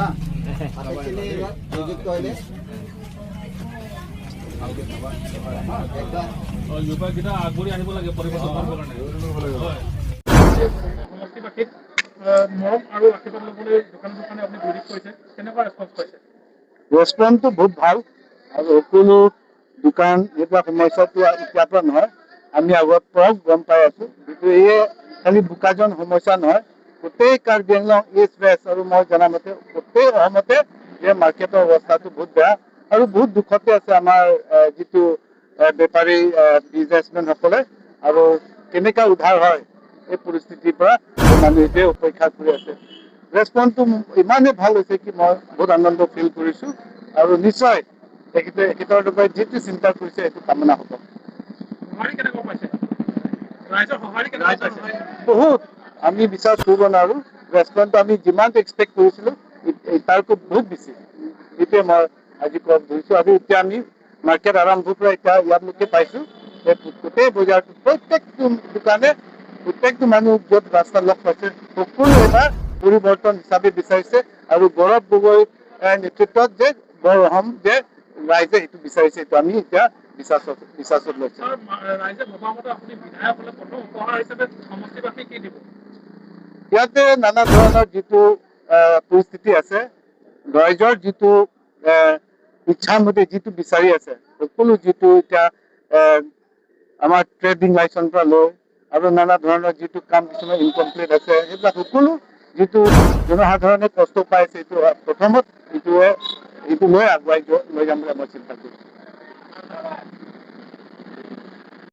আটাইখিনি নিযুক্ত হ'লে যুৱকেইটা আগবাঢ়ি আহিব লাগে পৰিৱৰ্তন কৰিবৰ কাৰণে। হয়, সমষ্টিবাসীক মৰম আৰু আশীৰ্বাদ ল'বলৈ দোকানে দোকানে আপুনি ভিজিট কৰিছে, কেনেকুৱা ৰেচপন্স পাইছে? ৰেচপন্সটো বহুত ভাল আৰু সকলো দোকান এইবিলাক সমস্যাটো এতিয়াৰ পৰা নহয়, আমি আগৰ পৰাও গম পাই আছো। কিন্তু এই খালি বোকাজন সমস্যা নহয়, গোটেই কাৰ্বি আংলং, ইষ্ট, ৱেষ্ট আৰু মই জনামতে গোটেই অসমতে এই মাৰ্কেটৰ অৱস্থাটো বহুত বেয়া আৰু বহুত দুখতে আছে আমাৰ যিটো বেপাৰী, বিজনেছমেনসকলে। আৰু কেনেকুৱা উদ্ধাৰ হয় এই পৰিস্থিতিৰ পৰা, মানুহ এইটোৱে অপেক্ষা কৰি আছে। ৰেচপন্সটো ইমানেই ভাল হৈছে কি মই বহুত আনন্দ ফিল কৰিছোঁ আৰু নিশ্চয় তেখেতৰ লোকে যিটো চিন্তা কৰিছে, সেইটো কামনা হ'ব। সঁহাৰি কেনেকুৱা পাইছে? ৰাইজৰ সঁহাৰি কেনেকুৱা পাইছে? বহুত, আমি বিশ্বাস কৰিব নোৱাৰোঁ। ৰেচপন্সটো আমি যিমান এক্সপেক্ট কৰিছিলোঁ, তাতকৈ বহুত বেছি। সেইটোৱে মই আজি ক'ব ধৰিছোঁ। আৰু এতিয়া আমি মাৰ্কেট আৰম্ভৰ পৰা এতিয়া ইয়ালৈকে পাইছোঁ, এই গোটেই বজাৰটো প্ৰত্যেকটো দোকানে, প্ৰত্যেকটো মানুহ য'ত ৰাস্তা লগ পাইছে, সকলো এবাৰ পৰিৱৰ্তন হিচাপে বিচাৰিছে আৰু গৌৰৱ গগৈ নেতৃত্বত যে বৰ অসম যে ৰাইজে সেইটো বিচাৰিছে, সেইটো আমি এতিয়া বিশ্বাসত লৈছোঁ। ছাৰ, ৰাইজে ভবা মতে আপুনি বিধায়ক হ'লে প্ৰথম উপহাৰ হিচাপে সমষ্টিবাসীক কি দিব? ইয়াতে নানা ধৰণৰ যিটো পৰিস্থিতি আছে, ৰাইজৰ যিটো ইচ্ছামতে যিটো বিচাৰি আছে, সকলো যিটো এতিয়া আমাৰ ট্ৰেডিং লাইচেন্সৰ পৰা লৈ আৰু নানা ধৰণৰ যিটো কাম কিছুমান ইনকমপ্লিট আছে, সেইবিলাক সকলো যিটো জনসাধাৰণে কষ্ট পাইছে, এইটো প্ৰথমত এইটোৱে এইটো লৈ আগুৱাই লৈ যাম বুলি মই চিন্তা কৰিছোঁ।